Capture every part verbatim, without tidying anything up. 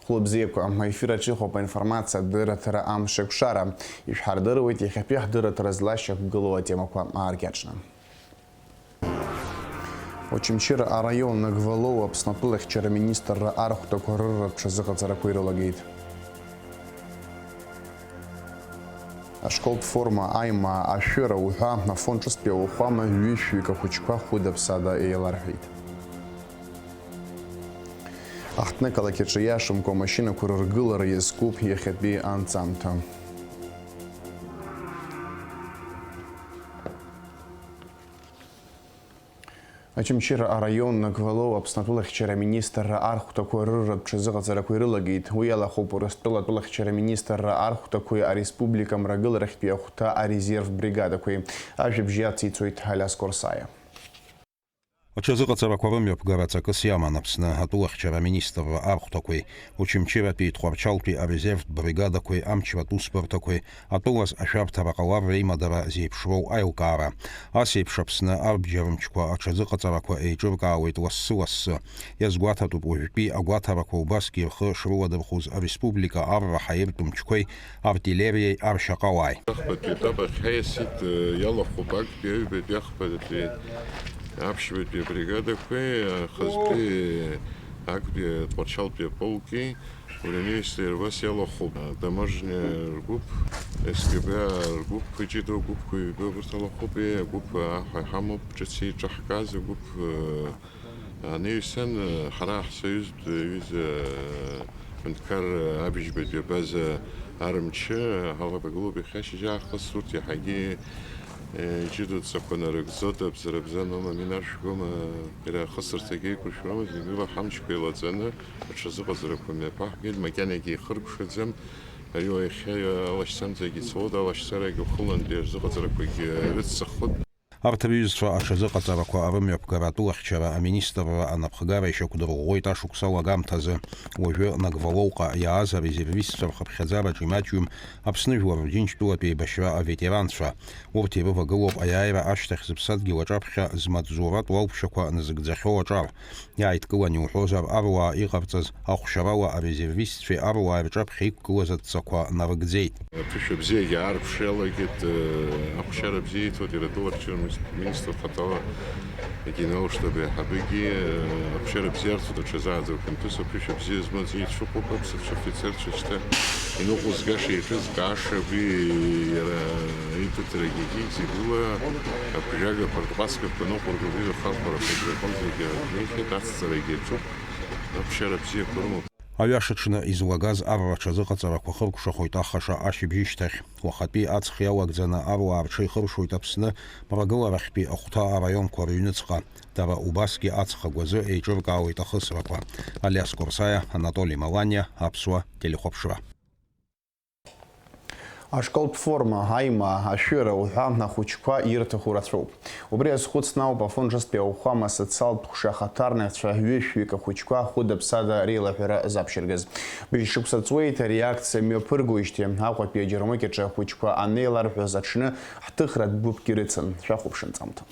Хәлыбзиақәа, аефир аҿы иҟоуп аинформациа адырраҭара амш еиқәшара. Ишәҳардыруеит иахьатәи ҳдырраҭара злашьақәгылоу атемақәа ааркьаҿны. Очамчыра араион Нагвалоу Аԥсны атәылахьчара министрра архәҭақәа рырра рҽазыҟаҵарақәа ирылагеит. Ашколтә форма, аимаа, ашәыра уҳәа, Афон ҿыцтәи ауахәама ҩышәҩык ахәыҷқәа хәыда-ԥсада еиларҳәеит. Аҳҭнықалақь аҿы иашамкәа амашьынақәа рыргылара иазкуп иахьатәи анҵамҭа. Очамчыра араион Нагвалоу Аԥсны атәылахьчара аминистрра архәҭақәа рырратә ҽазыҟаҵарақәа ирылагеит. Уи алахәуп Урыстәыла атәылахьчара аминистрра архәҭақәеи ареспублика мрагыларахьтәи ахәҭа арезерв бригадақәеи. Ажәабжь иацицоит Алиас Корсаиа. Аҽазыҟаҵарақәа рымҩаԥгара ҵакыс иаман Аԥсны атәылахьчара аминистрра архәҭақәеи Очамчыратәи Тҟәарчалтәи арезервтә бригадақәеи амчратә усбарҭақәеи атәылаз ашәарҭара ҟалар реимадара зеиԥшроу аилкаара. Ас еиԥш Аԥсны арбџьармчқәа аҽазыҟаҵарақәа еиҿыркаауеит лассы-лассы. Иазгәаҭатәуп уажәтәи агәаҭарақәа убасгьы рхы шрыладырхәыз ареспублика арра ҳаиртә мчқәеи артиллериеи аршьаҟауааи. Ахԥатәи аетап ахь ҳаиасит, иалахәуп актәи, аҩбатәи, ахԥатәи, аԥшьбатәи абригадақәеи, ахазтәи актәи, атҟәарчалтәи аполки. Уи анаҩсны иара убас иалахәуп, а, таможня ргәыԥ, СГБ ргәыԥ, иҷыдоу агәыԥқәа ҩба, урҭ алахәуп, еи, агәыԥ аҳәа иҳамоуп, ҿыц еиҿаҳкааз агәыԥ, а, анаҩсан, а, ҳара ҳсоюзтә ҩыза, а, аҳәынҭқар, а, абжьбатәи абаза арымчы, ҳалагылоуп иахьа ашьыжь аахыс, урҭ иаҳагьы, а, иҷыдоу ҵақәа нарыгӡоит, абзарбзан ума, мин аршәгома, иара ахысырҭагьы еиқәыршәомызт, зегьы ҳамчқәа еилаҵаны, Аҽазыҟаҵарақәа мҩаԥаҳгеит, макьанагьы ихыркәшаӡам. Ари уа иахьа алашьцамҭагьы цалоит, алашьцарагьы ухылантәи аҽазыҟаҵарақәагьы рыццахоит. Арҭ рҩызцәа аҽазыҟаҵарақәа рымҩаԥгара атәылахьчара аминистрра анапхгара ишьақәдырӷәӷәоит ашықәс алагамҭазы. Уажәы Нагвалоуҟа иааз арезервистцәа рхыԥхьаӡараҿ имаҷҩым Аԥсны Жәлар Рџьынџьтәылатә еибашьра аветеранцәа. Урҭ ирывагылоуп аиааира ашьҭахь зыԥсадгьыл аҿаԥхьа змаҵзуратә уалԥшьақәа назыгӡахьоу аҿар. Иааидкылан иуҳәозар, аруаа иҟарҵаз ахәшьарала арезервистцәеи аруааи рҿаԥхьа иқәгылаз адҵақәа нарыгӡеит. Аԥышәа бзиагьы аарԥшра иалагеит, ахәшьара бзиа иҭоит иара атәылахьчара министр хаҭала агенерал-штаб аиҳабыгьы, ахәшьара бзиа арҭоит аҽазааӡара хәынҭыс, аԥышәа бзиа змоу аӡәы ицәыхуп, аԥсуа афицерцәа шьҭа иныҟәызгаша, еиҿызкааша, абри иара иҭыҭрагьы зегьы ибла, аԥжәагақәа, ртҟәацгақәа ныҟәыргоит, уи рхархәара аҟынтә зегьы рнеихьеит, ацҵарагьы аҿуп, аԥшьара бзиақәа рымоуп. Аҩашаҽны излагаз арра аҽазыҟаҵарақәа хыркәшахоит ахаша ашьыбжьышьҭахь. Уахатәи аҵх иалагӡаны аруаа рҽеихыршоит Аԥсны мрагыларахьтәи ахәҭа араионқәа рыҩныҵҟа. Дара убасгьы аҵх агәазы еиҿыркаауеит ахысрақәа. Алиас Корсаиа, Анатоли Маланиа, Аԥсуа телехәаԥшра. Ашколтә форма, аимаа, ашәыра уҳәа ахәыҷқәа ирҭаху рацәоуп. Убри азхәыцны ауп Афон ҿыцтәи ауахәама асоциалтә ҟәша ахаҭарнакцәа ҩышәҩык ахәыҷқәа хәыда-ԥсада реилаҳәара запшьыргаз. Быжь шықәса ҵуеит ари акциа мҩаԥыргоижьҭеи. Аҟәатәи аџьармыкьаҿы ахәыҷқәа анеиларҳәоз аҽны ҳҭыхратә гәыԥгьы рыцын. Шәахәаԥшын ҵамҭа.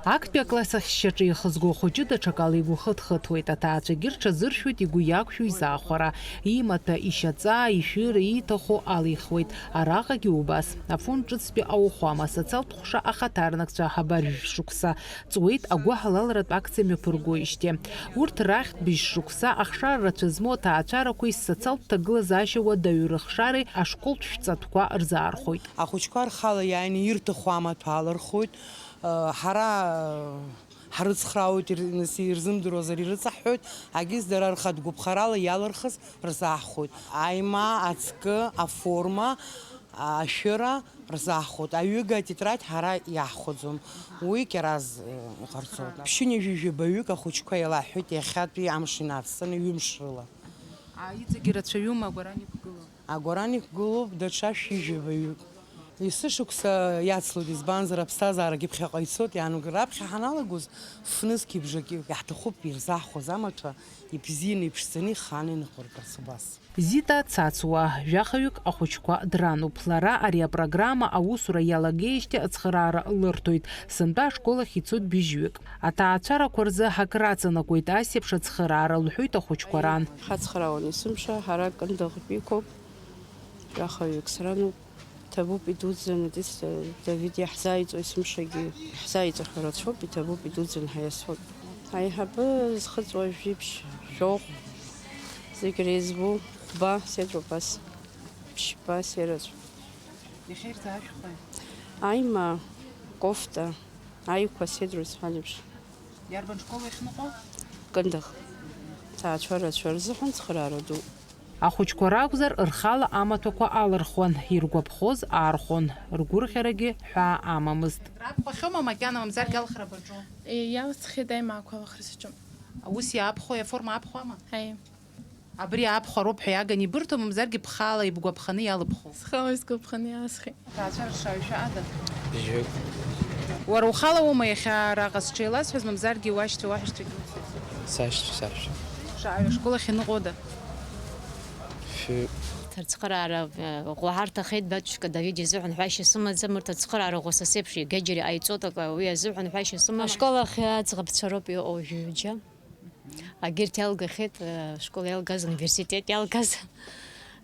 Актәи акласс ахьшьаҿы ихызго ахәыҷы даҽакала игәы хыҭхыҭуеит, аҭаацәагьы рҽазыршәоит игәы иақәшәо изаахәара, имаҭәа, ишьаҵа, ишәыра ииҭаху алихуеит, араҟагьы убас. Афон ҿыцтәи ауахәама асоциалтә ҟәша ахаҭарнакцәа аҳабар жәшықәса ҵуеит агәыҳалалратә акциа мҩаԥыргоижьҭеи. Урҭ рахьтә быжь шықәса ахшара рацәа змоу аҭаацәарақәеи социалтә ҭагылазаашьа уадаҩу рыхшареи ашколтә шәҵатәқәа рзаархәоит. Ахәыҷқәа рхала иааины ирҭаху амаҭәа алырхуеит. Ҳара ҳрыцхраауеит, ир-, нас ирзымдыруазар ирыҵаҳҳәоит, агьыс дара рхатә гәаԥхарала иалырхыз рзаҳхәоит. Аимаа, ацкы, аформа, ашәыра рзаҳхәоит. Аҩыга атетрадь ҳара иаҳхәаӡом. Уи Кьараз, э, иҟарҵоит. Ԥшьынҩажәи жәабаҩык ахәыҷқәа еилаҳәҳәеит иахьатәи амш инацҵаны ҩымш рыла. А, иҵегьы рацәаҩума агәаран иқәгылоу? Агәаран иқәгылоуп даҽа шәи жәабаҩык. Есышықәса иацлоит, избанзар, аԥсҭазаарагьы ԥхьаҟа ицоит, иаанугар. Раԥхьа ҳаналагоз, фнызқьи бжаки иаҳҭахуп ирзаҳхәаз амаҭәа, ибзианы, иԥшӡаны, ихааны инықәыргарц убас. Зита Цацуа, жәахаҩык ахәыҷқәа дрануп. Лара ари апрограмма аусура иалагеижьҭеи ацхыраара лырҭоит. Сынтәа ашкол ахь ицоит быжьҩык. Аҭаацәарақәа рзы ҳакыр аҵанакуеит, ас еиԥш ацхыраара, лҳәоит ахәыҷқәа ран. Ҳацхраауан есымша, ҳара Кындыӷтәиқәоуп, жәахаҩык срануп. Иҭабуп идуӡӡаны, Давид иаҳзааиҵо есымшагьы, иаҳзааиҵахьоу рацәоуп, иҭабуп идуӡӡаны ҳаиасуеит. Аиҳабы зхыҵуа жәиԥшь, жәохә, зегь реизбу, хәба сеидру абас, ԥшьба сераҵә. Иахьа ирзаашәхи? Аима, кофта, аиқәа сеидроу исҳәан еиԥш. Иарбан школ иахьныҟәо? Кындыӷ. Ҭаацәа рацәа рзыҳәан цхыраара ду. Ахәыҷқәа ракәзар, рхала амаҭәақәа алырхуан, иргәаԥхоз аархон, ргәырӷьарагьы ҳәаа амамызт. Рабхәахьоума макьана, мамзаргьы алхра баҿу? Е, иалсхит аимаақәа алхра саҿым. Аус иаабхәои, аформа аабхәама? Аи. Абри аабхәароуп ҳәа иаганы ибырҭо, мамзаргьы бхала ибгәаԥханы иалыбху? Схала исгәаԥханы иаасхит. Аҭаацәа ршаҩ шәаада? Бжьҩык. Уара ухала уоума иахьа араҟа сҽеиласҳәаз, мамзаргьы уашьцәа уаҳәшьцәагьы уцәеит? Сашьцәа, сашьцәа. Шаҩ ашкол ахь иныҟәода? Фҩык. Ацхыраара, э, ӷәӷәа ҳарҭахеит, батюшка Давид изыҳәан ҳәашьа сымаӡам, урҭ ацхыраара ӷәӷәа са сеиԥш егьаџьара иҟаиҵоит, акы, уи азыҳәан ҳәашьа сымам. Ашкол ахь аӡӷабцәа роуп иҟоу ҩыџьа. Агьырҭ иалгахьеит, э, школ иалгаз, университет иалгаз.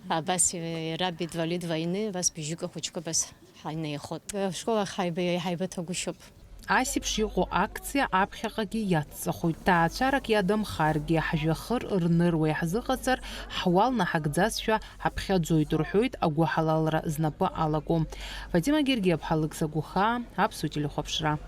Абас, э, иара Бедвалид войны, абас быжьҩык ахәыҷқәа абас ҳаинаихоит. Э, школ ахь ҳаиба-, ҳаибаҭагәышьоуп. Ас еиԥш иҟоу акциа аԥхьаҟагьы иацҵахоит. Ҭаацәарак иадамхаргьы, ҳжәҩахыр рныруа иаҳзыҟаҵар, ҳуал наҳагӡазшәа ҳаԥхьаӡоит, рҳәоит агәыҳалалра знапы алаку. Фатима Гергиаԥҳа, Алықьса Гәыхаа, Аԥсуа телехәаԥшра.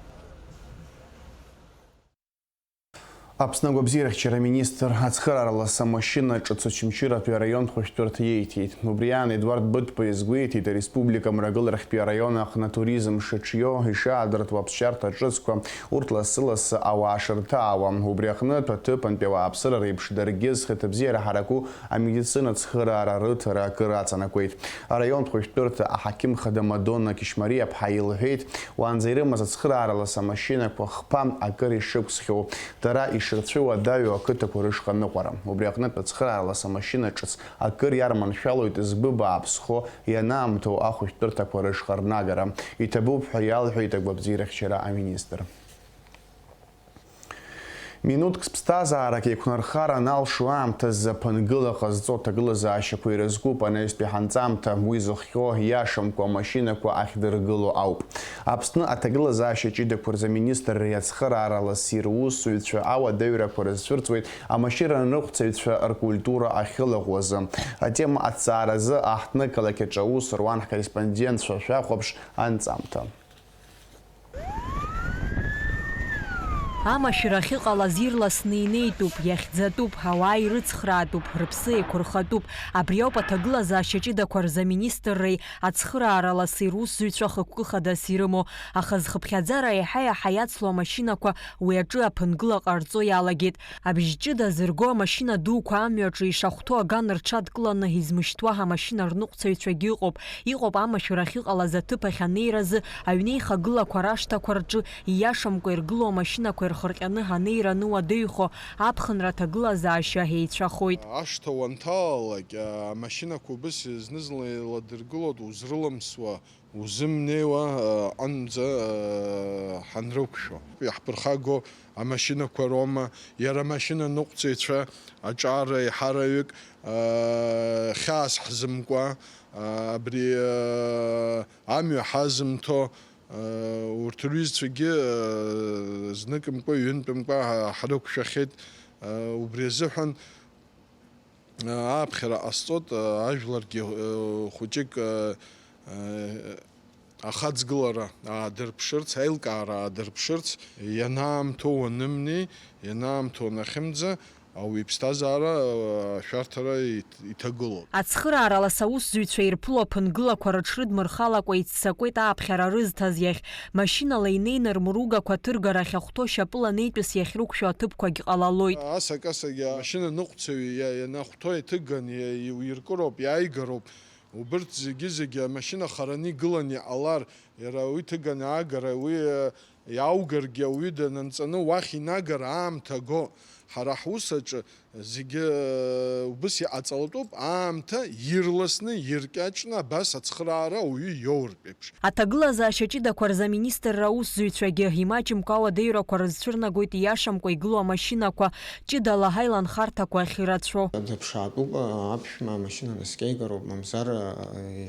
Аԥсны агәабзиарахьчара аминистр ацхырааралас амашьына ҿыц Очамчыратәи араионтә хәышәтәырҭа иеиҭеит. Убри аан Едуард Быҭәба иазгәеиҭеит, ареспублика мрагыларахьтәи араион аҟны атуризм шыҽио, ишаадыртуа аԥсшьарҭа ҿыцқәа, урҭ лассы-лассы ауаа шырҭаауа. Убри аҟнытә аҭыԥантәи ауааԥсыра реиԥш даргьы зхаҭабзиара ҳараку амедицина цхыраара рыҭара акыр аҵанакуеит. Араионтә хәышәтәырҭа аҳақьым хада Мадонна Кьышьмариаԥҳа илҳәеит, уаанӡа ирымаз ацхырааралас амашьынақәа хԥа акыр ишықәсхьоу, дара ишырцәыуадаҩу ақыҭақәа рышҟа аныҟәара. Убри аҟнытә ацхырааралас амашьына ҿыц акыр иарманшәалоит згәы бааԥсхо ианаамҭоу ахәышәтәырҭақәа рышҟа рнагара. Иҭабуп ҳәа иалҳәеит агәабзиарахьчара аминистр. Минуҭк зԥсҭазаарак еиқәнархар аналшо аамҭазы аԥынгыла ҟазҵо аҭагылазаашьақәа ирызкуп анаҩстәи ҳанҵамҭа, уи зыхҟьо иашамкәа амашьынақәа ахьдыргыло ауп. Аԥсны аҭагылазаашьа ҷыдақәа рзы аминистрреи ацхыраараласи русзуҩцәа ауадаҩрақәа рызцәырҵуеит амашьынаныҟәцаҩцәа ркультура ахьылаӷәӷәазы. Атема аҭҵааразы аҳҭнықалақь аҿы аус руан ҳкорреспондентцәа, шәахәаԥш анҵамҭа. Амашәыр ахьыҟалаз ирласны инеитәуп, иахьӡатәуп, ауаа ирыцхраатәуп, рыԥсы еиқәырхатәуп. Абри ауп аҭагылазаашьа ҷыдақәа рзы аминистрреи ацхыраараласи русзуҩцәа хықәкы хадас ирымоу. Аха зхыԥхьаӡара еиҳа-еиҳа иацло амашьынақәа уи аҿы аԥынгыла ҟарҵо иалагеит. Абжь ҷыда зырго амашьына дуқәа амҩаҿы ишахәҭоу аган рҽадкыланы измышьҭуа амашьына рныҟәцаҩцәагьы ыҟоуп. Иҟоуп амашәыр ахьыҟалаз аҭыԥ ахь анеиразы аҩнеихагылақәа рашҭақәа рҿы ииашамкәа иргылоу амашьынақәа ирхырҟьаны анеира ануадаҩхо, аԥхынра аҭагылазаашьа еицәахоит. Ашҭа уанҭалалак, амашьынақәа убыс зны-зынла еиладыргылоит, узрылымсуа, узымнеиуа, аҟынӡа ҳанрықәшәо. Иаҳԥырхагоу амашьынақәа роума, иара амашьынаныҟәцаҩцәа аҿар еиҳараҩык хьаас ҳзымкуа, абри амҩа ҳазымҭо, урҭ рҩызцәагьы зныкымкәа, ҩынтәымкәа ҳрықәшәахьеит. Убри азыҳәан ааԥхьара ҟасҵоит, ажәларгьы хәыҷык ахаҵгылара аадырԥшырц, аилкаара аадырԥшырц, ианаамҭоу уанымнеи, ианаамҭоу уанахьымӡа, ауаҩы иԥсҭазаара ашәарҭара иҭ-, иҭагылоуп. Ацхырааралас аусзуҩцәа ирԥыло аԥынгылақәа рыҽрыдмырхалакәа иццакуеит ааԥхьара рызҭаз иахь. Машьынала инеины рмыругақәа аҭыргарахь ахәҭоу шьапыла неитәыс иахьрықәшәо аҭыԥқәагь ҟалалоит. Асакасагьы амашьынаныҟәцаҩ иа-, ианахәҭоу иҭыган иа-, иуиркыроуп, иааигароуп. Убырҭ зегьы-зегьы амашьына хараны игыланы иҟалар, иара уи ҭыганы аагара, уи, э, иааугаргьы ауаҩы дананҵаны уахь инагар аамҭа го. Ҳара ҳус аҿы зегьы, э, убыс иҟаҵалатәуп, аамҭа ирласны, иркьаҿны абас ацхыраара ауаҩы иоуртә еиԥш. Аҭагылазаашьа ҷыдақәа рзы аминистрра аусзуҩцәагьы имаҷымкәа ауадаҩрақәа рызцәырнагоит ииашамкәа игылоу амашьынақәа, ҷыдала ҳаиланхарҭақәа ахьырацәоу. Дыԥшаатәуп, аԥшәма амашьына наскьеигароуп, мамзар,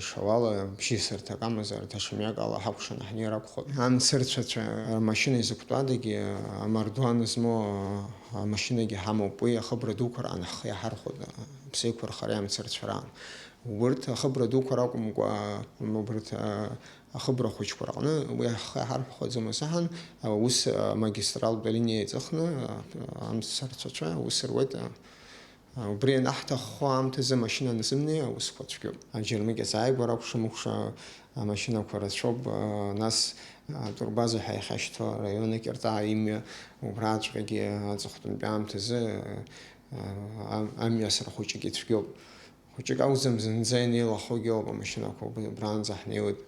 ишауала бжьысырҭак амазар, даҽа мҩак ала ҳакәшаны ҳнеир акәхоит. Амцырцәацәа рмашьына изықәтәадагьы амардуан змоу амашьынагьы ҳамоуп, уи ахыбра дуқәа раан ҳхы иаҳархәоит, аԥсеиқәырхареи амцырцәараан. Урҭ ахыбра дуқәа ракәымкәа, убарҭ, а, ахыбра хәыҷқәа рҟны уи ҳхы иаҳархәаӡом азыҳәан, а, ус, а, магистралтә линиа иҵыхны, а, амцырцәацәа ус руеит, а, а, убри ианаҳҭаххо аамҭазы амашьына аназымнеи аусқәа цәгьоуп. Аџьармыкьа сааигәара акәшамыкәша амашьынақәа рацәоуп, а, нас, а, Турбаза ҳәа иахьашьҭоу араион акьыртаа имҩа убраҵәҟьагьы аҵыхәтәантәи аамҭазы, а, ам-, амҩасра хәыҷык ицәгьоуп. Хәыҷык акәӡам, зынӡа инеилахогьы ауп, амашьынақәа уб-, убранӡа ҳнеиуеит.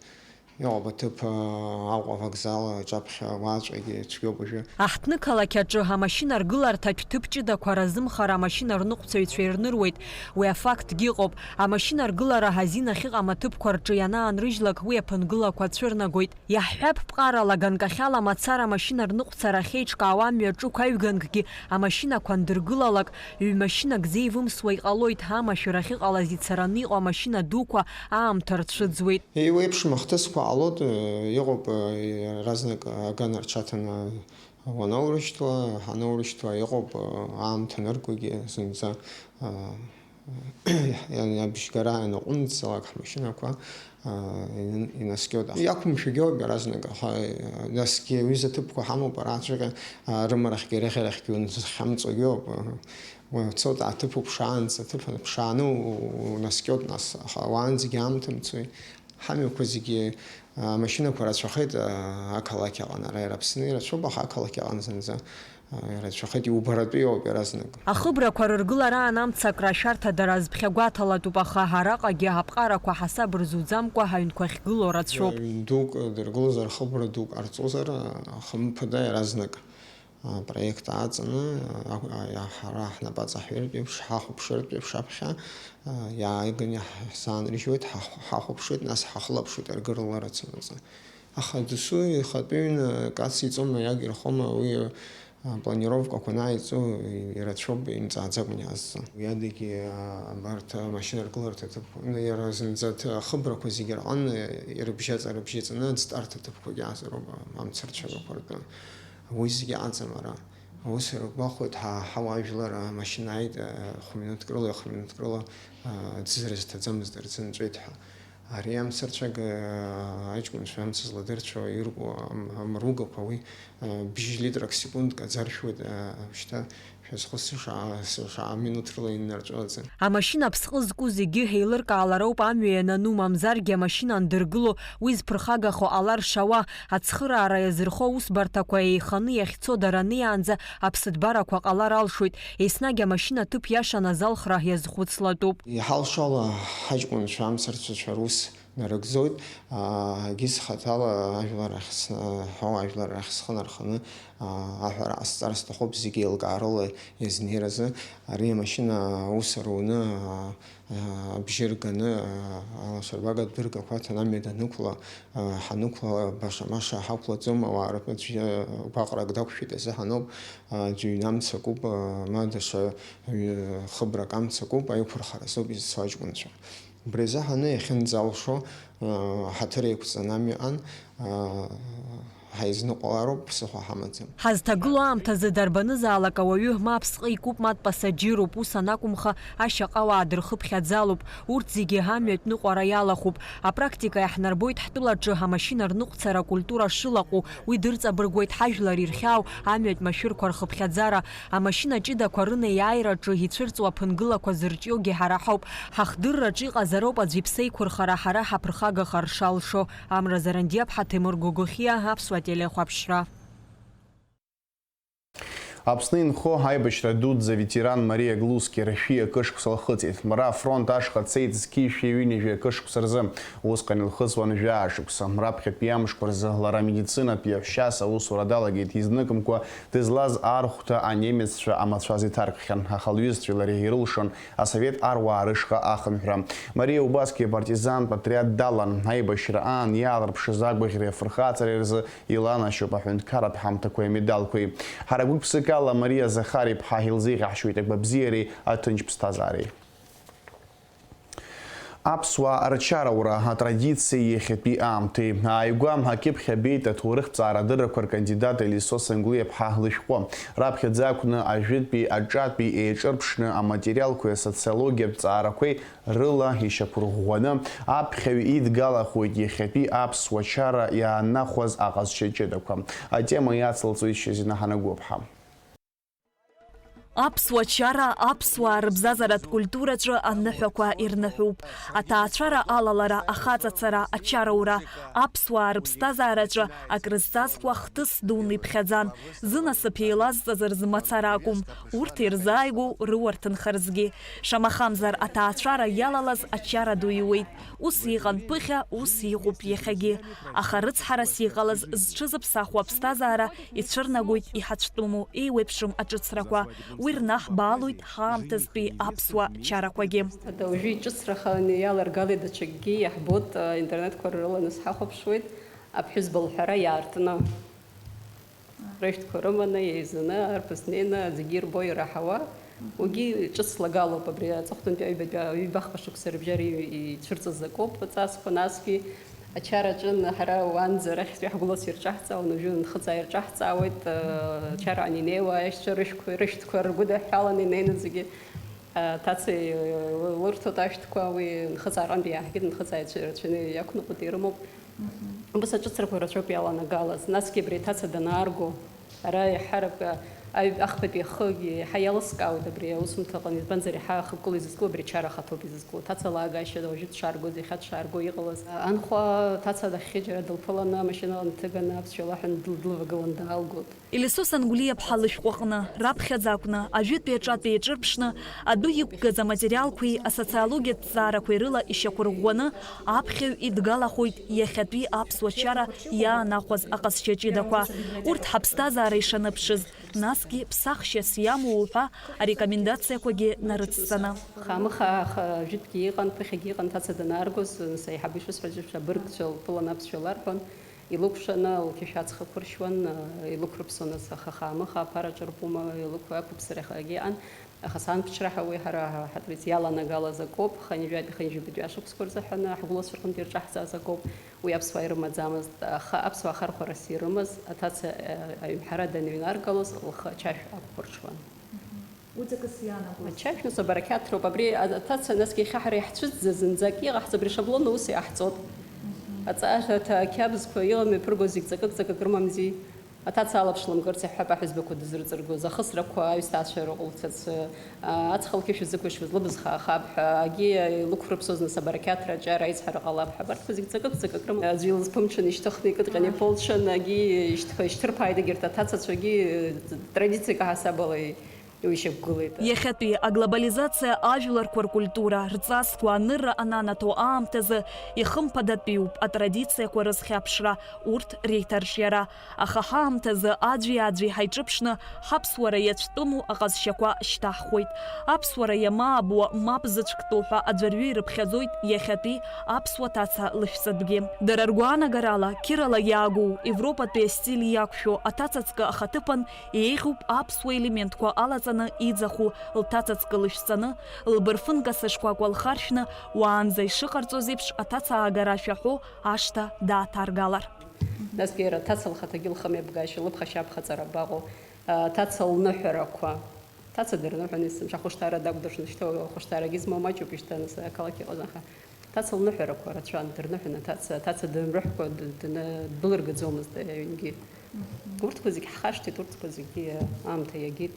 Иҟоуп аҭыԥ, а, Аҟәа авокзал аҿаԥхьа уаҵәҟьагьы цәгьоуп уажәы. Аҳҭнықалақь аҿы амашьына ргыларҭатә ҭыԥ ҷыдақәа разымхара амашьына рныҟәцаҩцәа ирныруеит. Уи афактгьы ыҟоуп. Амашьына ргылара азин ахьыҟам аҭыԥқәа рҿы ианаанрыжьлак, уи аԥынгылақәа цәырнагоит. Иаҳҳәап, ԥҟарала, ганкахьала мацара амашьына рныҟәцара ахьеиҿкаауа амҩаҿы ықәаҩганкгьы амашьынақәа андыргылалак, ҩ-машьынак зеивымсуа иҟалоит, амашәыр ахьыҟалаз ицараны иҟоу амашьына дуқәа аамҭа рцәыӡуеит. Еиуеиԥшым ахҭысқәа ҟалоит, э, иҟоуп, э, иаразнак аган рҽаҭаны уанаурышьҭуа, ҳанаурышьҭуа, иҟоуп, э, аамҭа аныркугьы зынӡа, э, иан-, абжьгара ианаҟәымҵӡалак ҳмашьынақәа, э, ин-, инаскьоит. Иақәымшәогьы ауп иаразнак, аха, э, насгьы аҩыза ҭыԥқәа ҳамоуп, арааҵәҟьа, э, рымарахьгьы арыӷьарахьгьы уназхьамҵуагьы ауп. Уаҩ уцоит, аҭыԥ уԥшаанӡа, аҭыԥ аныԥшааны у-, унаскьоит нас, аха уаанӡагьы аамҭа мцои. Ҳамҩақәа зегьы, а, амашьынақәа рацәахеит, а, ақалақь аҟны, ара иара Аԥсны ирацәоуп, аха ақалақь аҟны зынӡа, а, ирацәахеит, иубаратәы иоуп иаразнак. Ахыбрақәа рыргылараан амца акра ашәарҭа дара азԥхьагәаҭалатәуп, аха араҟагьы аԥҟарақәа ҳасаб рзуӡамкәа ҳаҩнқәа ахьгылоу рацәоуп. Ҩын дук дыргылозар, хыбра дук ҟарҵозар, а, хымԥада иаразнак апроект ааҵаны, а, а, иа-, ҳара ҳнапы аҵаҳәаратә еиԥш, ҳахәаԥшыратә еиԥш аԥхьа, а, иааиганы ҳ-, ҳзаанрыжьуеит, ҳахә-, ҳахәаԥшуеит, нас ҳахылаԥшуеит аргылара цанаҵы. Аха досу ихатәы ҩны кац иҵома, иагирхома, уи, а, планировкақәа анааиҵо, ирацәоуп, имҵааӡакәан иаазҵо. Уи адагьы, а, абарҭ амашьына аргыларҭа аҭыԥқәа, ну, иара зынӡа ҭ-, ахыбрақәа зегьы рҟны ирыбжьаҵа-, рыбжьаҵаны аӡтарҭа аҭыԥқәагьы аазароуп, а, амцарцәагақәа ртәы. Уи зегьы аҵамара. Аус иргәахәуеит ҳа-, ҳауаажәлар, амашьына ааит, хә-минуҭк рыла, хә-минуҭк рыла, аӡы рызҭаӡамызт, рзынҵәеит ҳәа. Ари амцарцәага, аҷкәынцәа амца зладырцәо ирку ам-, амругақәа уи, бжьы литрак секундк аӡы аршәуеит, шьҭа шәазхәыц, сышаа, сышаа минуҭ рыла иннарҵәо аӡы. Амашьына аԥсҟы зку зегьы ҳеилыркаалароуп амҩа ианану, мамзаргьы амашьына андыргыло, уи зԥырхагахо ҟалар шауа, ацхыраара иазырхо аусбарҭақәа еиханы иахьцо дараниаанӡа аԥсыҭбарақәа ҟалар алшоит, еснагь амашьына ҭыԥ иаша назалхра иазхәыцлатәуп. Иҳалшо ала ҳаҷкәынцәа амцарцәацәа рус нарыгӡоит. Егьыс хаҭала ажәлар ахь сны-, ҳәа ажәлар рахь схы нарханы, аҳәара ҟасҵар сҭахуп зегьы еилкаарыла иазнеиразы. Ари амашьына аус аруны, абжьы рганы, алашарбага дыргақәа ҭанамҩа данықәла, ҳанықәла баша-маша ҳақәлаӡом, ауаа ртәы аӡәы гәаҟрак дақәшәеит азыҳәаноуп, аӡәы ҩнамцакуп, ма даҽа ҩ-, хыбрак амцакуп, аиқәырхаразоуп изцо аҷкәынцәа. Убри азыҳәаны иахьынӡалшо, ҳаҭыр еиқәҵаны амҩа аҟан, ҳаизныҟәалароуп, ԥсыхәа ҳамаӡам. Ҳазҭагылоу аамҭазы дарбанызаалак ауаҩы ма аԥсҟы икуп, ма дпасаџьыруп, ус анакәымха, ашьаҟауаа дырхыԥхьаӡалоуп. Урҭ зегьы амҩатә ныҟәара иалахәуп. Апрактика иаҳнарбоит ҳтәылаҿы амашьына рныҟәцара акультура шылаҟәу, уи дырҵабыргуеит ҳажәлар ирхьаау амҩатә машәырқәа рхыԥхьаӡара, амашьына ҷыдақәа рынеиааираҿы ицәырҵуа аԥынгылақәа зырҿиогьы ҳара ҳауп. Ҳахдырраҿы иҟазароуп аӡә иԥсеиқәырхара ҳара ҳаԥырхагахар шалшо. Амра Зарандиаԥҳа, Ҭемыр Гогохиа, Аԥсуа телехәаԥшра. Аԥсны инхо аибашьра дуӡӡа аветеран Мариа Глуски рашәи акы шықәса лхыҵит. Лара афронт ашҟа дцеит зқьи шәи ҩынҩажәи акы шықәса рзы. Усҟан илхыҵуан жәаа шықәса. Раԥхьатәи амшқәа рзы лара медицинатә иаҳәшьас аусура далагеит, изныкымкәа дызлаз архәҭа анемеццәа амацәаз иҭаркхьан, аха лҩызцәеи лареи ирылшон асовет аруаа рышҟа ахынҳәра. Мариа убасгьы апартизантә отриад далан. Аибашьра аан иаалырԥшыз агәаӷьреи афырхаҵареи рзы иланашьоуп аҳәынҭқарратә ҳамҭақәеи амедалқәеи. Ҳара гәык-ԥсыкала Мариа Захар-иԥҳа илзеиӷьаҳшьоит агәабзиареи аҭынч ԥсҭазаареи. Аԥсуаа рчараура, атрадициеи иахьатәи аамҭеи. Ааигәа акьыԥхь абеит аҭоурыхҭҵаара адыррақәа ркандидат Елисо Сангәлиаԥҳа лышәҟәы. Раԥхьаӡа акәны ажәытәтәи аҿатәи еиҿырԥшны аматериалқәеи асоциологиатә ҭҵаарақәеи рыла ишьақәырӷәӷәаны аԥхьаҩ идгалахоит иахьатәи аԥсуа чара иаанахәаз аҟазшьа ҷыдақәа. Атема иацылҵоит Шьазина Ҳанагәыԥҳа. Аԥсуа чара аԥсуаа рыбзазаратә культураҿы аныҳәақәа ирныҳәоуп. Аҭаацәара алалара, ахаҵацара, ачараура, аԥсуаа рыԥсҭазаараҿы акрызҵазкуа хҭыс дуны иԥхьаӡан. Зынасыԥ еилазҵаз рзы мацара акәым, урҭ ирзааигәоу рыуа рҭынха рзгьы. Шамахамзар, аҭаацәара иалалаз ачара ду иуеит. Ус иҟан ԥыхьа, ус иҟоуп иахьагьы. Аха рыцҳарас иҟалаз зҽызыԥсахуа аԥсҭазаара ицәырнагоит иҳацәтәыму, еиуеиԥшым аҿыцрақәа. Уи рнаҳбаалоит ҳаамҭазтәи аԥсуа чарақәагьы. Ада уажәы иҿыцраханы иаларгалеит даҽакгьы, иаҳбоит, а, интернетқәа рыла нас ҳахәаԥшуеит, аԥҳәызба лҳәара иаартны. Рышәҭқәа рыманы, еизаны, арԥыс днеины, зегьы ирбо, ираҳауа. Уигьы ҿыц лагалоуп, абри аҵыхәтәантәи аҩбатәи, аҩбахԥа шықәса рыбжьара и-, ицәырҵыз акоуп аҵасқәа, насгьы ачара аҿы ҳара уаанӡа арахьтәи ҳгәылацәа ирҿаҳҵаауан, уажәы анхыҵаа ирҿаҳҵаауеит, э, ачара анинеиуа, аишьцәа рышәқәа, рышәҭқәа ргәыдаҳәҳәаланы инеины зегьы, э, ҭацеи, э, лырҭоит ашәҭқәа, уи нхыҵааҟантәи иааҳгеит, нхыҵаа ицәа-, рацәаны иақәныҟәеит, ирымоуп. Мгм. Убас аҿыцрақәа рацәоуп иаланагалаз, насгьы абри аҭаца данаарго, ара еиҳарак, аҩ-, ахԥатәи ахыгьы еиҳа иалыскаауеит абри аусумҭаҟны, избанзар, еиҳа ахықәкыла изызку абри ачара ахаҭоуп изызку. Аҭаца лаагашьа уажәы дшааргоз, иахьа дшаарго иҟалаз. Анхәа аҭаца дахьхьи џьара дылԥыланы, амашьынала дҭыганы, аԥсшәа лаҳәан дыл-, длывагылан даалгоит. Елисо Сангәлиаԥҳа лышәҟәы аҟны, раԥхьаӡа акәны, ажәытәи аҿатәи еиҿырԥшны, адәы иқәгаз аматериалқәеи асоциологиатә ҭҵаарақәеи рыла ишьақәырӷәӷәаны, аԥхьаҩ идгалахоит иахьатәи аԥсуа чара иаанахәаз аҟазшьа ҷыдақәа. Урҭ ҳаԥсҭазаара ишаныԥшыз, насгьы ԥсахшьас иамоу уҳәа арекомендациақәагьы нарыцҵаны. Хаамыха аха ажәытәгьы иҟан, ԥыхьагьы иҟан, ҭаца данааргоз, нас аиҳабы ишысҳәаз еиԥш, абыргцәа лԥылан аԥсшәа ларҳәон. Илыкәшаны лқьышә аҵх ақәыршьуан, илықәрыԥсон, аха хаамыха аԥараҿы рпума илықәақәыԥсарахагьы иҟан. Аха асанкцәа ҳәа уи ҳара ҳатрадициа иаланагалаз акоуп, хынҩажәатәи, хынҩажәи жәабатәи ашықәсқәа рзы ҳәаны ҳгәылацәа рҟынтә ирҿаҳҵаз акоуп, уи аԥсуаа ирымаӡамызт, аха аԥсуаа ахархәарас ирымаз, аҭаца, э, аҩнҳара даныҩнаргалоз, лхы ачашә ақәхәырҽуан. Уи ҵакыс иаанагоз. Ачашә, нас, абарақьаҭроуп. Абри а-, аҭаца, насгьы иахьа ҳара иаҳцәыӡӡа зынӡак иҟаҳҵо, абри ашаблон ус иаҳҵоит. Аҵа-, аҭа-, ақьабзқәа иҟами, иԥыргоз зегь ҵакык-ҵакык рымамзи? Аҭаца алаԥш лымкырц иаҳҳәап аҳәызбақәа дызрыҵыргоз, ахысрақәа аҩсҭаацәа рыҟәлҭац, а, ацха лқьышә зықәышьуаз лыбз хаахап ҳәа, агьи илықәрыԥсоз нас абарақьаҭра аҿиара аицҳара ҟалап ҳәа, абарҭқәа зегь ҵакык-ҵакык рымам. Аӡәы илызԥымҽын ишьҭыхны икыдҟьан иԥылҽын, агьи ишьҭԥа-, ишьҭырԥааит егьырҭ аҭацацәагьы, э, традициак аҳасабала Уи шьақәгылеит. Иахьатәи аглобализациа ажәларқәа ркультура, рҵасқәа анырра ананаҭо аамҭазы ихымԥадатәиуп атрадициақәа рызхьаԥшра, урҭ реиҭарҿиара. Аха ҳаамҭазы аӡәи-аӡәи ҳаиҿыԥшны ҳаԥсуара иацәтәыму аҟазшьақәа шьҭаҳхуеит. Аԥсуара иамаабуа, мап зыцәктәу ҳәа аӡәырҩы ирыԥхьаӡоит иахьатәи аԥсуа ҭаца лышәҵатәгьы. Дара ргәаанагарала, қьырала иаагоу, европатәи астиль иақәшәо аҭацаҵкы ахаҭыԥан еиӷьуп аԥсуа елементқәа алаҵаны иӡаху лҭацаҵкы лышәҵаны, лбырфын касы шкәакәа лхаршәны, уаанӡа ишыҟарҵоз еиԥш аҭаца аагара шәаҳәо ашҭа дааҭаргалар. Насгьы иара аҭаца лхаҭагьы лхымҩаԥгашьа, лыԥхашьа аԥхаҵара абаҟоу, аҭаца лныҳәарақәа. Аҭаца дырныҳәон есымша ахәышҭаара дақәдыршәны, шьҭа ахәышҭаарагьы змоу маҷуп ишьҭа, нас ақалақь иҟазар, аха аҭаца лныҳәарақәа рацәан, дырныҳәон аҭаца, аҭаца дымрыҳәкәа, д-, дны-, дбылыргаӡомызт аҩнгьы. Урҭқәа зегь ҳхашҭит, урҭқәа зегьы аамҭа иагеит.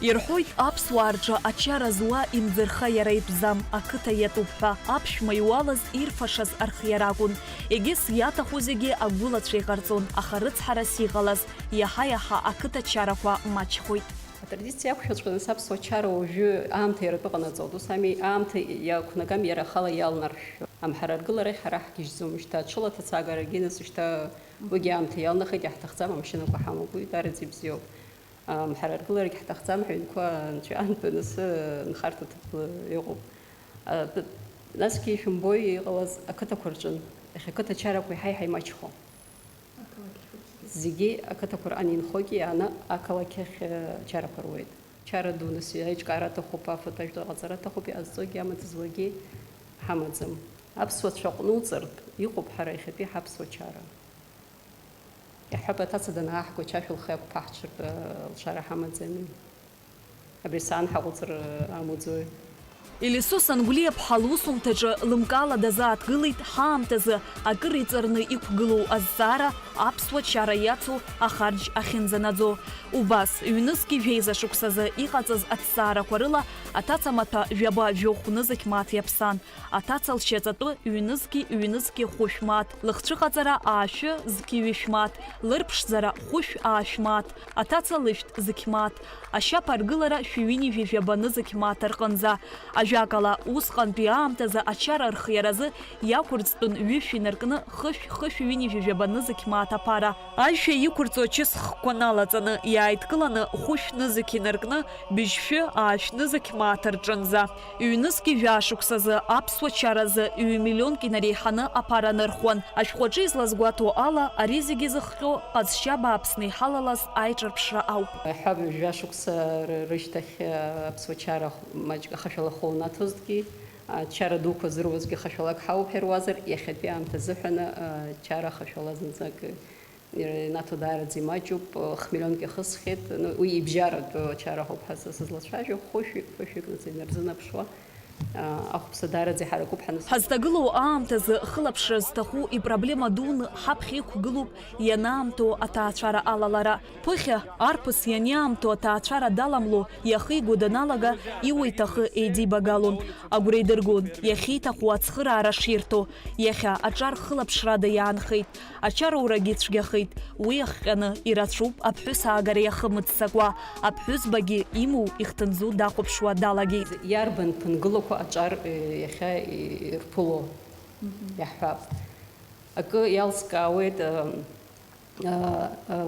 Ирҳәоит, аԥсуаа рҿы ачара зуа имӡырха иара итәӡам, ақыҭа иатәуп ҳәа. Аԥшәма иуалыз ирфашаз архиара акәын. Егьыс иаҭаху зегьы агәылацәа иҟарҵон, аха рыцҳарас иҟалаз иаҳа-иаҳа ақыҭа чарақәа маҷхоит. Традициа иақәшәаҵәҟьаны аԥсуа чара уажәы аамҭа иаратәы ҟанаҵоит, ус ами, аамҭа иақәнагам иара ахала иалнаршәшәо. Амҳара аргыларахь ҳара ҳгьежьӡом, шьҭа аҽыла аҭацаагарагьы, нас шьҭа уигьы аамҭа иалнахит, иаҳҭахӡам, амашьынақәа ҳамоуп, уи даараӡа ибзиоуп. Амҳара аргыларагь ҳҭахӡам, ҳаҩнқәа анцәа иаантәаны асы нхарҭа ҭыԥла иҟоуп. А, т-, насгьы ишәымбои иҟалаз ақыҭақәа рҿын, иахьа ақыҭа чарақәа еиҳа-еиҳа имаҷхо. Зегьы ақыҭақәа рҟан инхогьы ааны ақалақь ахь, э, чарақәа руеит. Чара ду, нас, аиҿкаара аҭахуп, афатә ажәтәы ҟаҵара аҭахуп, иҟазҵогьы амаҵ зуагьы ҳамаӡам. Аԥсуа цәа аҟны уҵартә иҟоуп ҳара иахьатәи ҳаԥсуа чара. Иаҳҳәап, аҭаца данааҳго, ачашә лхы иақәԥаҳҽыртә, э, лшара ҳамаӡами? Абри саан ҳаҟәыҵыр, э, амуӡои? Елисо Сангәлиаԥҳа лусумҭаҿы лымкаала дазааҭгылеит ҳаамҭазы акыр иҵарны иқәгылоу азҵаара аԥсуа чара иацу ахарџь ахьынӡанаӡо. Убас, ҩнызқьи жәеиза шықәсазы иҟаҵаз аҭҵаарақәа рыла аҭаца маҭәа жәаба жәохә нызқь мааҭ иаԥсан. Аҭаца лшьаҵатәы ҩнызқьи ҩнызқьи хәышә мааҭ, лыхцәыҟаҵара аашәы зқьи ҩышә мааҭ, лырԥшӡара хәышә аашә мааҭ, аҭаца лышәҭ зқь мааҭ, ашьаԥа аргылара шәи ҩынҩажәи жәаба нызқь мааҭ рҟынӡа. Ажәакала, усҟантәи аамҭазы ачара рхиаразы иақәырӡтәын ҩышә инаркны хышә, хышә ҩынҩажәи жәаба нызқь мааҭ аԥара. Аишәа иқәырҵо ачысхқәа налаҵаны, иааидкыланы хәышә нызқь инаркны быжьшәы аашә нызқь мааҭ рҿынӡа. Ҩнызқьи жәаа шықәсазы аԥсуа чаразы ҩ-миллионк инареиҳаны аԥара нырхуан. Ашәҟәаҿы излазгәаҭоу ала, ари зегьы зыхҟьо ҟазшьа бааԥсны иҳалалаз аиҿырԥшра ауп. Ҳәа жәа шықәса ры-, рышьҭахь, э, аԥсуа чара хә-, маҷк ахашәала хәы лнаҭозҭгьы, ачара дуқәа зыруазгьы хашәалак ҳауп ҳәа руазар, иахьатәи аамҭа азыҳәаны, э, чара хашәала зынӡак, э, инаҭо даараӡа имаҷуп, э, хмелионк иахысхьеит, ну, уи ибжьаратәы ачара ҳауп ҳәа са сызлацәажәо, хәышәҩык, ԥышәҩык нас инарзынаԥшуа, э, ахәԥса даараӡа иҳаракуп ҳаныс-. Ҳазҭагылоу аамҭазы хылаԥшра зҭаху ипроблема дуны ҳаԥхьа иқәгылоуп ианаамҭоу аҭаацәара алалара. Ԥыхьа арԥыс ианиаамҭоу аҭаацәара даламло иахиго даналага, иуа иҭахы еидибагалон, агәра идыргон, иахьиҭаху ацхыраара ширҭо. Иахьа аҿар хылаԥшрада иаанхеит, ачароурагьы цәгьахеит, уи ахҟьаны ирацәоуп аԥҳәыс аагара иахымыццакуа, аԥҳәызбагьы имоу ихҭынӡу дахәаԥшуа далагеит. Иарбан ԥынгылақәа аҿар, э, иахьа ирԥыло? Мгм. Иаҳҳәап. Акы иалскаауеит, э,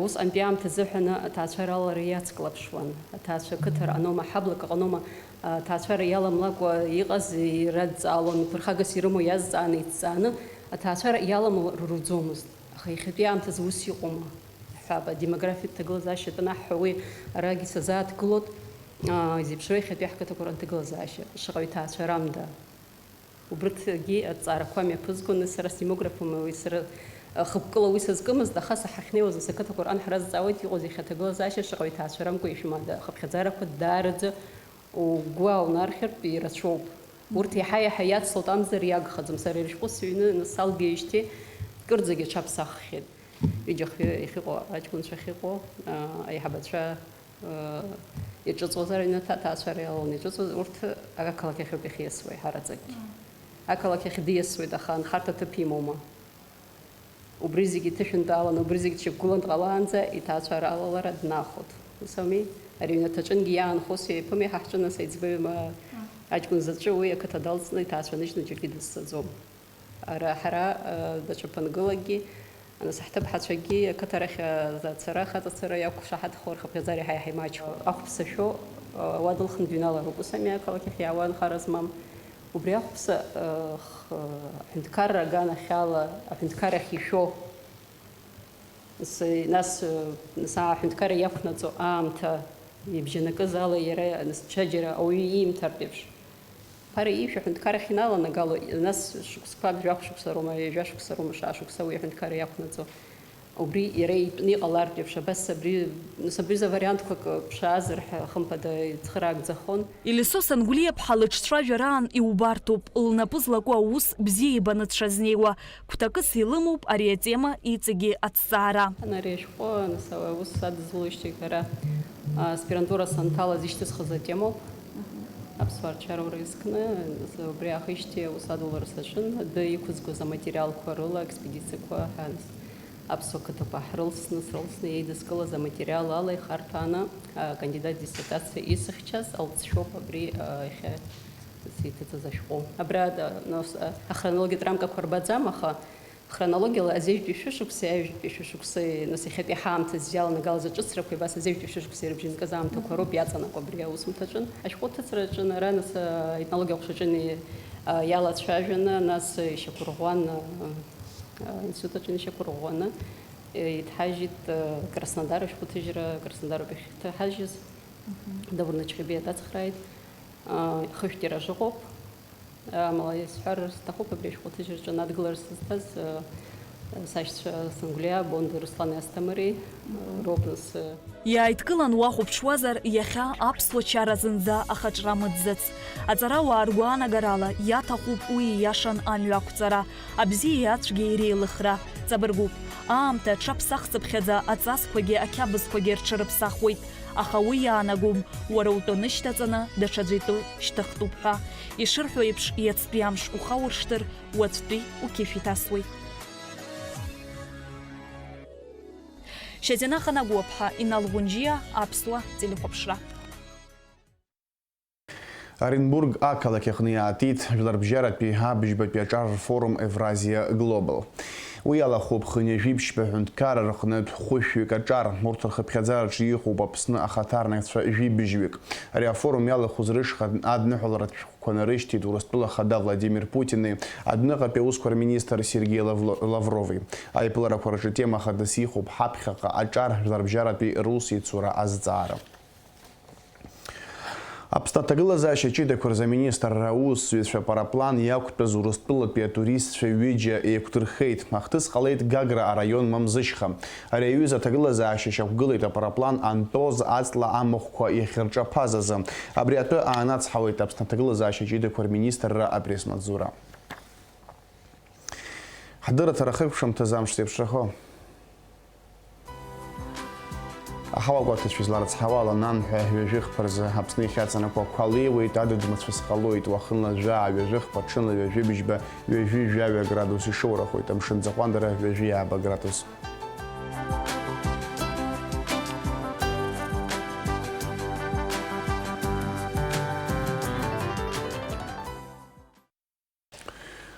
Усҟантәи аамҭа азыҳәаны аҭаацәара алара иацклаԥшуан. Аҭаацәа ақыҭа рҟаноума, ҳаблак аҟаноума, аҭаацәара иаламлакәа иҟаз ирадҵаалон, ԥырхагас ирымоу иазҵааны, иҭҵааны, аҭаацәара иаламлар руӡомызт. Аха иахьатәи аамҭазы ус иҟоума? Ҳҳәап, адемографиатә ҭагылазаашьа атәы анаҳҳәа, уи арагь исазааҭгылоит, аа, изеиԥшроу иахьатәи ҳқыҭақәа рҟны аҭагылазаашьа, шаҟаҩ ҭаацәарамда. Убырҭгьы аҭҵаарақәа мҩаԥызгон, сара сдемографума, уи сара, а, хықәкыла уи сазкымызт, аха сахьахьнеиуаз ус ақыҭақәа рҟны ҳразҵаауеит, иҟоу зегьы аҭагылазаашьа шаҟаҩ ҭаацәарамкәа ишәымада, хыԥхьаӡарақәа даараӡа угәы аунархьыртә ирацәоуп. Урҭ еиҳа-еиҳа иацлоит, амзар иагхаӡом, сара ирышәҟәы сыҩны салгеижьҭеи кырӡагьы аҽаԥсаххьеит. Ҩыџьа-хҩы иахьыҟоу аҷкәынцәа ахьыҟоу, а, аиҳабацәа, а, иҿыҵуазар, аҩнаҭа аҭаацәара иалаланы иҿыҵуаз, урҭ ақалақь ахьоуп иахьиасуа еиҳараӡакгьы. Ақалақь ахь диасуеит, аха анхарҭа ҭыԥ имоума? Убри зегьы иҭышәынтәаланы, убри зегьы дшьақәгылан дҟалаанӡа иҭаацәара алалара днахәоит. Ус ауми? Ари аҩнаҭаҿынгьы иаанхо ус еиԥым, иаҳа ҳҿы нас аиҵбы ҩма аҷкәын заҵәы уи ақыҭа далҵны иҭаацәа ныжьны џьаргьы дызцаӡом. Ара ҳара, э, даҽа ԥынгылакгьы, нас ҳҭыԥҳацәагьы ақыҭарахь, э, ацара, ахаҵацара иақәшаҳаҭхо рхыԥхьаӡара иаҳа-иаҳа имаҷхо. Ахәԥса шәо, э, уа дылхны дыҩналароуп, ус ами, ақалақь ахь иаауа нхара змам. Убри ахәԥса, э, х-, аҳәынҭқарра аганахьала, аҳәынҭқарахь ишәо. Нас, нас, нас аҳәынҭқарра иақәнаҵо аамҭа ибжьанакыз ала иара, нас, ҽаџьара ауаҩы иимҭартә еиԥш. Ԥара иишәа аҳәынҭқарахь иналанагало, нас шықәсқәак, жәахә шықәса роума, ҩажәа шықәса роума, шаа шықәса уи аҳәынҭқарра иақәнаҵо. Убри иара итәны иҟалартә еиԥш, абас абри, нас абри за вариантқәак ԥшаазар ҳәа, хымԥада, ицхыраагӡахон. Елисо Сангәлиаԥҳа лыҿцәажәараан иубартоуп, лнапы злаку аус бзиа ибаны дшазнеиуа. Гәҭакыс илымоуп ари атема иҵегьы аҭҵаара. Ари ашәҟәы, нас, аус адызулеижьҭеи ҳара, а, аспирантура санҭалаз ишьҭысхыз атемоуп. Аԥсуаа рчароура изкны, нас, убри аахижьҭеи аус адулара саҿын, адәы иқәызгоз аматериалқәа рыла, аекспедициақәа ҳәа, нас, Аԥсуа қыҭақәа ҳрылсны, срылсны еидыскылаз аматериал ала ихарҭәааны, а, кандидат диссертациа исыхьчаз алҵшәоуп абри, а, иахьа сиҭыҵыз ашәҟәы. Абра, а, нас, а, ахронологиатә рамкақәа рбаӡам, аха хронологиала азеижәтәи шәышықәсеи аҩажәтәи шәышықәсеи, нас иахьатәи ҳаамҭа ззиаланагалаз аҿыцрақәеи абас азеижәтәи шәышықәсеи рыбжьы нказ аамҭақәа роуп иаҵанакуа абри аусумҭаҿын. Ашәҟәы аҭыҵраҿын ара, нас, а, аетнологиа аҟәшаҿын и-, а, иалацәажәаны, нас ишьақәырӷәӷәан, а, а, аинститут аҿы ишьақәырӷәӷәаны, э, иҭҳажьит, э, Краснодар ашәҟәыҭыжьра, Краснодароуп иахьҭаҳажьыз. Мгм. Даур Начхьыбеиа дацхрааит. А, хышә тираж ыҟоуп. Амала исҳәар сҭахуп, абри ашәҟәыҭыжьраҿы адгылара сызҭаз, э, сашьцәа Сангәлиа Бондар Руслани Асҭамыри, э, роуп, нас, э, Иааидкылан уахәаԥшуазар, иахьа аԥсуа чара зынӡа ахаҿра мыӡӡац. Аҵарауаа ргәаанагарала, иаҭахуп уи ииашан амҩа ақәҵара, абзиеи ацәгьеи реилыхра. Ҵабыргуп. Аамҭа аҽаԥсахцыԥхьаӡа аҵасқәагьы ақьабзқәагьы рҽырыԥсахуеит, аха уи иаанагом, уара утәы нышьҭаҵаны, даҽаӡәы итәы шьҭыхтәуп ҳәа. Ишырҳәо еиԥш, иацтәи амш ухауршҭыр, уаҵәтәи уқьышә иҭасуеит. Шьазина Ханагәаԥҳа, Инал Ӷәынџьиа, Аԥсуа телехәаԥшра. Оренбург ақалақь аҟны иаатит жәларбжьаратәи абыжьбатәи аҿар рфорум Евразиа Глобал. Уи иалахәуп хынҩажәи ԥшьба ҳәынҭқарра рҟнытә хәышәҩык аҿар. Урҭ рхыԥхьаӡараҿы иҟоуп Аԥсны ахаҭарнакцәа жәибжьҩык. Ари афорум иалахәыз рышҟа адныҳәаларатә шәҟәқәа нарышьҭит Урыстәыла Ахада Владимир Путини адәныҟатәи аусқәа рминистр Сергеи Лавло-, Лаврови. Аиԥыларақәа рҿы тема хадас иҟоуп ҳаԥхьаҟа аҿар, жәларбжьаратәи русеицура азҵаара. Аԥсны аҭагылазаашьа ҷыдақәа рзы аминистрра аусзуҩцәа апараплан иақәтәаз Урыстәылатәи атуристцәа ҩыџьа еиқәдырхеит. Ахҭыс ҟалеит Гагра араион Мамзышьха. Ари аҩыза аҭагылазаашьа шьақәгылеит апараплан Антоз аҵла амахәқәа иахьырҿаԥаз азы. Абри атәы аанацҳауеит Аԥсны аҭагылазаашьа ҷыдақәа рминистрра апресс-маҵзура. Ҳдырраҭара ахыркәшамҭазы амш зеиԥшрахо. Аҳауагәаҭацәа изларыцҳауа ала, нанҳәа ҩажәи хԥа рзы Аԥсны иахьаҵанакуа ақәа леиуеит, адыд-мацәыс ҟалоит, уахынла жәаа, ҩажәи хԥа, ҽынла ҩажәи быжьба, ҩажәи жәаҩа градус ишоурахоит, амшын ӡаҟәандара ҩажәи ааба градус.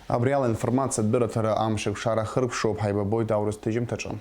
Абри ала информациатә дырраҭара амшеикәшара хыркәшоуп, ҳаибабоит аурыс ҭыжьымҭаҿы.